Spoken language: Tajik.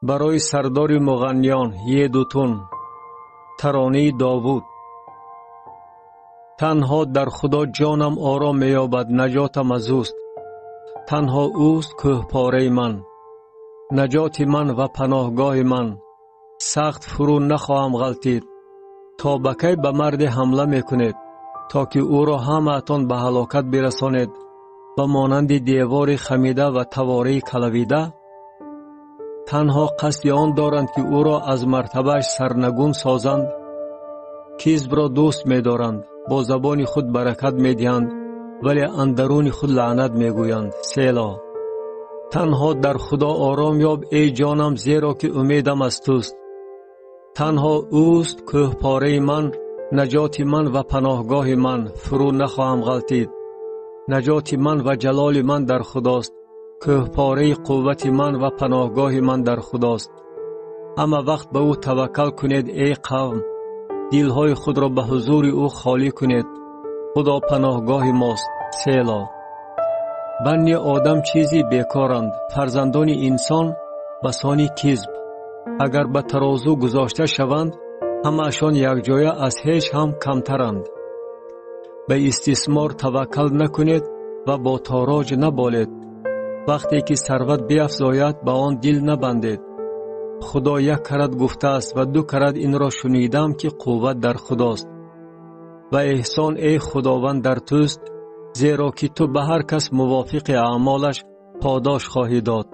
Барои сардори муғанниён Едутун. Таронаи Довуд. Танҳо дар Худо ҷонам ором меёбад, наҷотам аз ӯст. Танҳо ӯст кӯҳпораи ман, наҷоти ман ва паноҳгоҳи ман. Сахт фурӯ нахоҳам ғалтид. То ба кай ба марде ҳамла мекунед, то ки ӯро ҳамаатон ба ҳалокат бирасонед, ба монанди девори хамида ва тавораи калавида? Танҳо қасди он доранд, ки ӯро аз мартабааш сарнагун созанд. Кизбро дӯст медоранд, бо забони худ баракат медиҳанд, вале андаруни худ лаънат мегӯянд. Село. Танҳо дар Худо ором ёб, эй ҷонам, зеро ки умедам аз туст. Танҳо ӯст кӯҳпораи ман, наҷоти ман ва паноҳгоҳи ман, фурӯ нахоҳам ғалтид. Наҷоти ман ва ҷалоли ман дар Худост. Кӯҳпораи қуввати ман ва паноҳгоҳи ман дар Худост. Ҳама вақт ба ӯ таваккал кунед, эй қавм. Дилҳои худро ба ҳузури ӯ холӣ кунед. Худо паноҳгоҳи мост. Село. Банни одам чизи бекоранд, фарзандони инсон басони кизб. Агар ба тарозу гузошта шаванд, ҳамаашон якҷоя аз ҳеҷ ҳам камтаранд. Ба истисмор таваккал накунед ва бо тороҷ наболед. Вақте ки сарват биафзояд, ба он дил набандед. Худо як карат гуфтааст ва ду карат инро шунидам, ки қувват дар Худост. Ва эҳсон, эй Худованд, дар туст, зеро ки ту ба ҳар кас мувофиқи аъмолаш подош хоҳӣ дод.